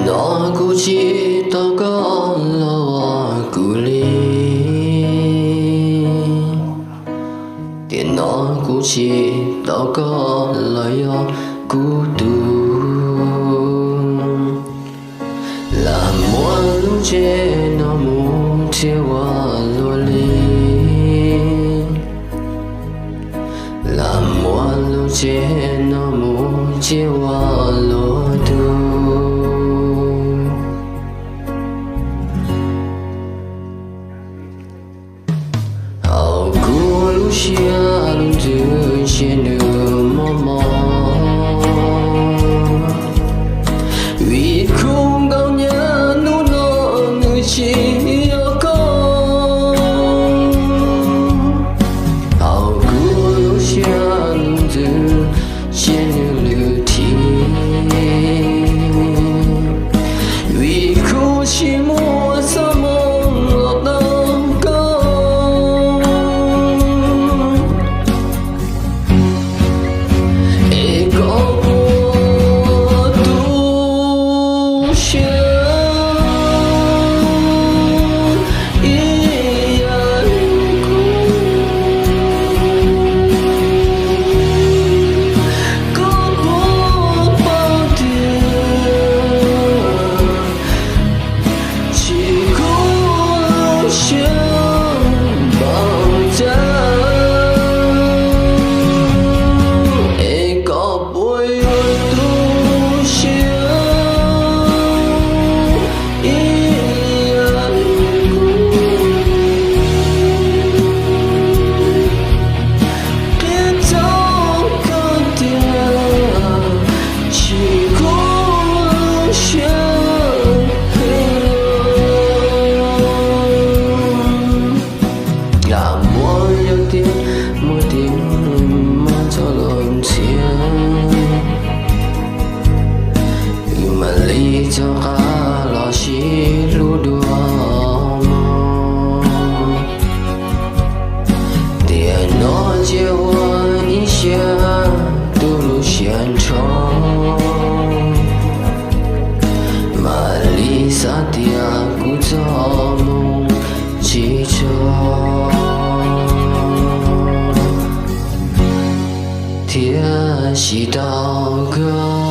No kuv tsis tau koj los ua kuv li. Tiam no kuv tsis tau koj los yog kuv tug. Lam muab lub tsev no mus txiav ua luag li. Lam muab lub tsev no mus txiav ua luag tug. Hauv kuv lub siab lub ntsws ntsia nws mos mos, vim khub nkauj nyab hnub no nws tsis yog koj. Hauv kuv lub siab lub ntsws ntsia nws lwm thiab, vim kuv tsis muaj txoj hmoo los tau koj. Es koj puas tu siab ib yam li kuv? Koj puas paub tias tsis kub lub siab npaum cas? Es koj puas yuav tu siab ib yam li kuv? Qhia txog koj tias tsis kub lub siab heev. Lam muab yog tias muaj tias muaj txoj lus ntxhias, mam li rov qab los sib hlub dua mog. Tiam no cia ua ib siab tu lub siab nrho, mam li xav tias kuv txoj hmoo tsis txog thiab tsis tau koj.